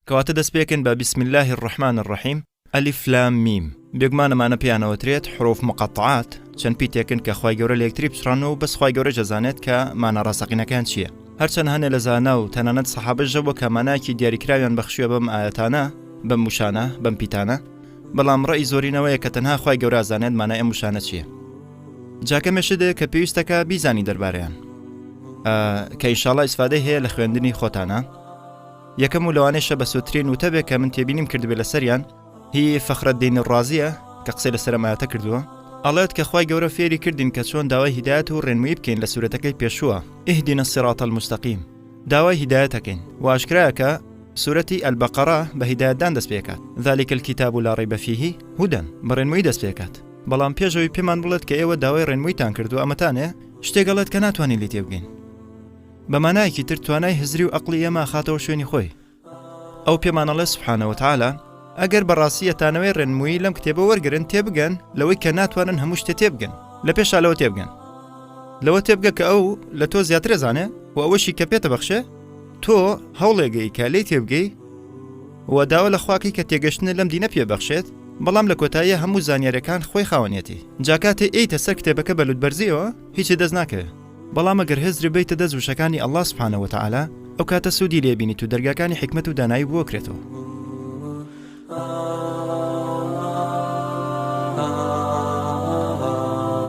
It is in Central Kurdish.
کەواتە دەست پێکەین بە بسم اللە الرحمن الرحیم الف لام میم بێگومان ئەمانە پێیان ئەوترێت حروف مقطعات چەند پیتێکن کە خوای گەورە لە یەکتری پچڕانەوە و بەس خوای گەورەش ئەزانێت کە مانا ڕاستەقینەکەیان چییە هەرچەند هەنێ لە زانا و تەنانەت سەحابەش هەبووە کە مانایەکی دیاریکراویان بەخشیوە بەم ئایەتانە بەم وشانە بەم پیتانە بەڵام ڕەئی زۆرینەوەیە کە تەنها خوای گەورە ئەزانێت مانای ئەم وشانە چییە جا کەمێ شت هەیە کە پێویستەکە بیزانی دەربارەیان کە ئینشاڵا ئیسفادەی هەیە لە خوێندنی خۆتانە یەکەم و لەوانەیشە بەسوودترین وتە بێ کە من تێبینیم کردبێ لەسەریان هی فەخرەدین ڕازیە کە قسەی لەسەر ئەم ئایەتە کردووە ئەڵێت کە خوای گەورە فێری کردین کە چۆن داوای هیدایەت و ڕێنموویی بکەین لە سورەتەکەی پێشووە اهدنا الصراط المستقیم داوای هیدایەت ئەکەین و ئاشکرایە کە سورەتی البقرە بە هیدایەتدان دەست پێکات ذلک الکتاب لا ریب فیه هدى بە ڕێنموویی دەست پێکات بەڵام پێش ئەوەی پێمان بڵێت کە ئێوە داوای ڕێنموویتان کردووە ئەمەتانێ شتێک ئەڵێت کە ناتوانین لێی تێبگەین بە مانایەکی تر توانای هزری و ئەقڵی ئێمە ئەخاتەوە شوێنی خۆی. ئەو پێمان ئەڵێ سبحانە وتعالی، ئەگەر بەڕاستی ئەتانەوێ ڕێنموویی لەم کتێبە وەرگرن تێبگەن لەوەی کە ناتوانن هەموو شتێ تێبگەن لە پێشا لەوە تێبگەن لەوە تێبگە کە ئەو لە تۆ زیاتر ئەزانێ و ئەوەشی کە پێتە بەخشێ تۆ هەوڵێگەی کە لێی تێبگەی و داوا لە خواکەی کە تێگەشتنە لەم دینە پێ بەخشێت بەڵام لە کۆتاییە هەموو زانیاریەکان خۆی خاوەنیەتی جا کاتێ ئێیتە سەر کتێبەکە بە لوتبەرزیەوە هیچت دەست ناکەوێ. بەڵام ئەگەر هزر بەیتە دەست وشەکانی اللە سبحانە وتعالی ئەو کاتە سوودی لێ بینیت و دەرگاکانی حیکمەت و دانایی بۆ کرێتەوە.